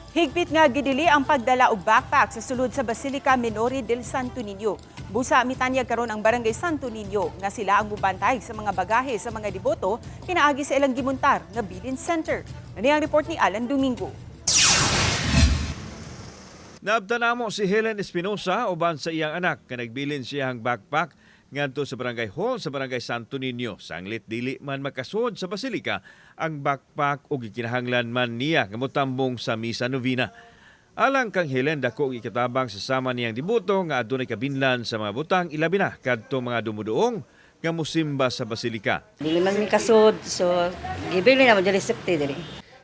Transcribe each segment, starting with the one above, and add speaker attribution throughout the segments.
Speaker 1: Higpit nga gidili ang pagdala og backpack sa sulod sa Basilica Minore del Santo Niño. Busa mitanyag karon ang Barangay Santo Niño nga sila ang mubantay sa mga bagahe sa mga deboto pinaagi sa ilang gimuntar nga Bilin Center. Ani ang report ni Alan Domingo.
Speaker 2: Naabtan namo si Helen Espinosa uban sa iyang anak nga nagbilin siya ang backpack ngadto sa barangay hall sa Barangay Santo Niño. Sanglit dili man makasud sa basilika ang backpack ug gikinahanglan man niya nga motambong sa misa novena. Alang kang Helen, dako og ikatabang sa sama niyang deboto nga adunay kabinlan sa mga butang, ilabi na kadto mga dumuduong nga musimba sa basilika.
Speaker 3: Dili man mi kasud, so gibili na mo diri, safety diri.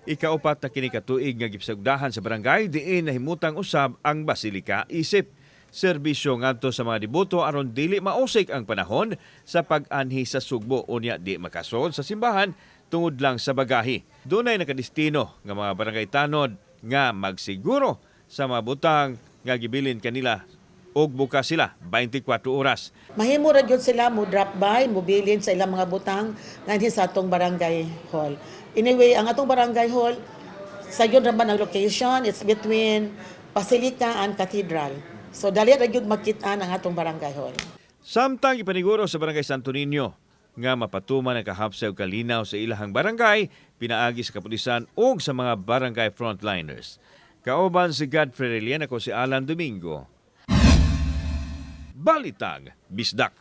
Speaker 2: Ikaupat na kini katuig nga gipasagdahan sa barangay diin nahimutang usab ang basilika isip serbisyo ngadto sa mga deboto aron dili mausik ang panahon sa pag-anhi sa sugbo unya di makasod sa simbahan tungod lang sa bagahi. Dunay nakadestino nga mga barangay tanod nga magsiguro sa mga butang nga gibilin kanila ug bukas sila 24 oras.
Speaker 4: Mahimo ra gyud sila mo drop by, mo bilin sa ilang mga butang nganhi sa atong barangay hall. Anyway, ang atong barangay hall sayon ra man ang location, it's between Basilica and Cathedral. So dali ra gyud makit-an ang atong barangay hall.
Speaker 2: Samtang ipaniguro sa Barangay Santo Niño nga mapatuman ang kahapsay ug kalinaw sa ilahang barangay pinaagi sa kapulisan ug sa mga barangay frontliners. Kauban si Godfrey Relian, ako si Alan Domingo. Balitang Bisdak.